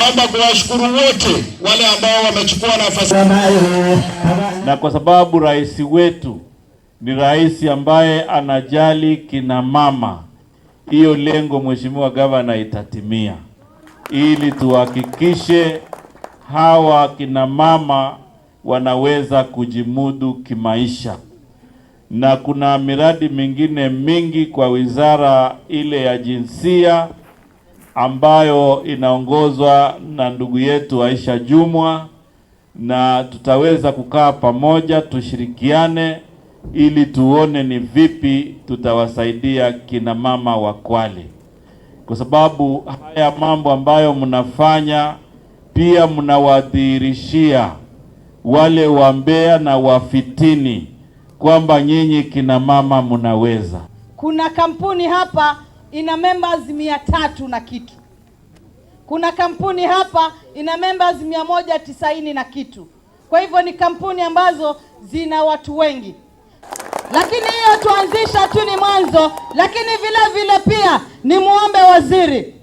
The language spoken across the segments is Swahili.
Naomba kuwashukuru wote wale ambao wamechukua nafasi. Na kwa sababu rais wetu ni rais ambaye anajali kina mama, hiyo lengo, Mheshimiwa Gavana, itatimia ili tuhakikishe hawa kina mama wanaweza kujimudu kimaisha. Na kuna miradi mingine mingi kwa wizara ile ya jinsia ambayo inaongozwa na ndugu yetu Aisha Jumwa, na tutaweza kukaa pamoja tushirikiane ili tuone ni vipi tutawasaidia kina mama wa Kwale, kwa sababu haya mambo ambayo mnafanya pia mnawadhihirishia wale wambea na wafitini kwamba nyinyi kina mama mnaweza. Kuna kampuni hapa ina members 300 na kitu. Kuna kampuni hapa ina members 190 na kitu. Kwa hivyo ni kampuni ambazo zina watu wengi, lakini hiyo tuanzisha tu ni mwanzo. Lakini vile vile pia ni muombe waziri,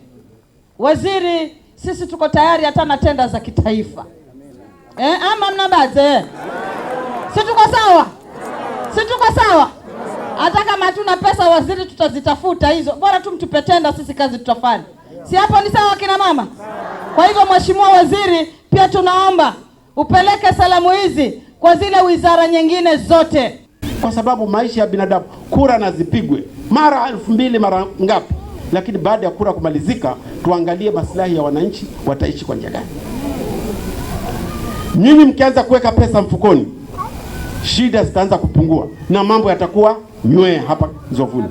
waziri, sisi tuko tayari hata na tenda za kitaifa ama mnabaze? Si tuko sawa? Si tuko sawa? Hata kama hatuna pesa waziri, tutazitafuta hizo, bora tu mtupe tenda, sisi kazi tutafanya. Si hapo ni sawa, kina mama? Kwa hivyo, Mheshimiwa Waziri, pia tunaomba upeleke salamu hizi kwa zile wizara nyingine zote, kwa sababu maisha ya binadamu, kura na zipigwe mara 2000 mara ngapi, lakini baada ya kura kumalizika, tuangalie maslahi ya wananchi, wataishi kwa njia gani? Nyinyi mkianza kuweka pesa mfukoni, shida zitaanza kupungua na mambo yatakuwa nywee hapa Nzovuni.